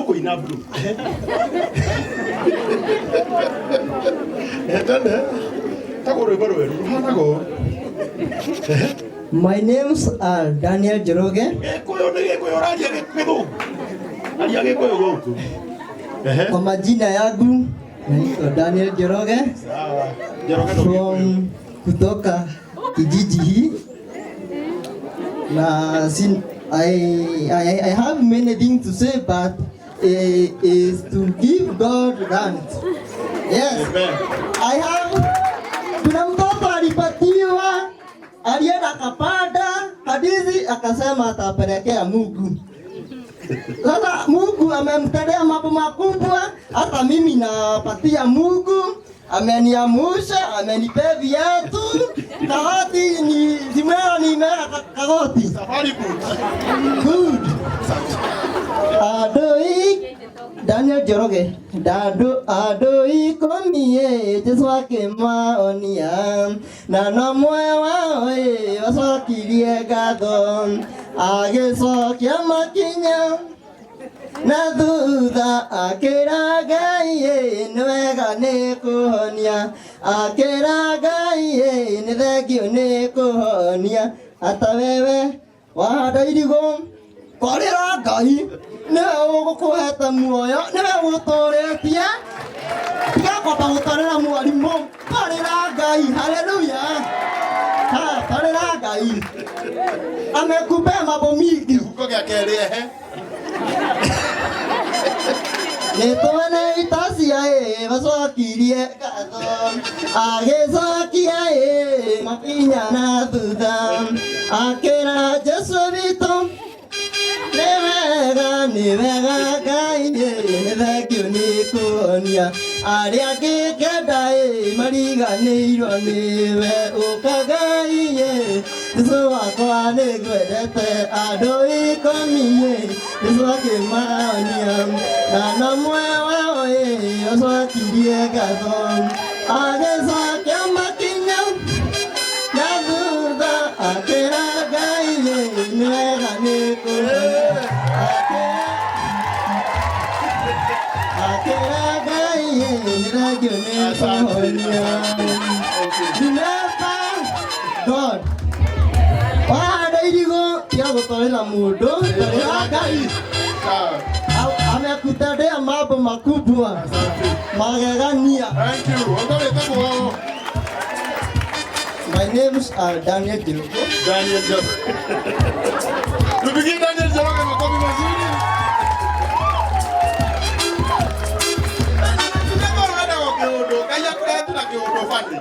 Ũkũina blue. Etene. Tagwo rwĩmbo rweru rũhanaga ũũ. My names are Daniel Njoroge. Gĩkũyũ nĩ Gĩkũyũ ũraria Gĩthũngũ. Aria Gĩkũyũ gũkũ. Ehe. Kwa majina yangu naitwa Daniel Njoroge. Sawa. Njoroge no Gĩkũyũ. From kutoka kijiji hii na sin, I have many things to say, but is to give God thanks. Yes. Amen. I have, kuna mtoto alipatiwa, alienda akapanda hadithi akasema atapelekea Mungu. Sasa Mungu amemtendea mambo makubwa, hata mimi napatia Mungu. Ameniamusha, amenipea viatu, kagoti ni zimea nimea kagoti. Safari boot. Good. Andũ Daniel Njoroge, ndandũ andũ ikũmi ĩ, Jesũ akĩmaonia na no mwe wao ĩ, wacokirie ngatho agĩcokia makinya na thutha akĩra Ngai ĩ, nĩ wega nĩ kũhonia, akĩra Ngai ĩ, nĩ thengiũ nĩ kũhonia, ata wewe wahanda irigũ kwarĩra Ngai nĩwe ũgũkũhete muoyo, nĩwe ũgũtũrĩtie, tiga kwamba gũtwarĩra mwarimũ, twarĩra Ngai, haleluya, ha, twarĩra Ngai, amekupea mambo mingi. Kĩhuko gĩa kerĩ ehe. Nĩ twene ita cia ĩ macokirie ngatho agĩcokia ĩ makinya na thutha akĩra Jesũ witũ nĩ wega nĩ wega Ngai ĩ, nĩ thengiũ nĩ kũhonia arĩa angĩ kenda ĩ mariganĩirwo nĩwe ũka Ngai ĩ, Jesũ wakwa nĩ ngwendete andũ ikũmi ĩ, Jesũ akĩmaonia na no mwe wao ĩ acokirie ngatho agĩcokia makinya na thutha akĩra Ngai ĩ, nĩ wega nĩ kũhonia akĩra Ngai ĩ, nĩ thengiũ nĩ kũhonia. Remember God. Wahanda irigũ tiga gũtwarĩra mũndũ, twarĩra Ngai. Sawa. Amekutendea mambo makubwa Asante. magegania. Thank you. Ondoa wĩtagwo wao. My names are Daniel Njoroge. Daniel Njoroge. Tupigie Daniel Njoroge makofi mazuri. Tunakorwo na kĩũndũ, Ngai akũrehe tu na kĩũndũ bani.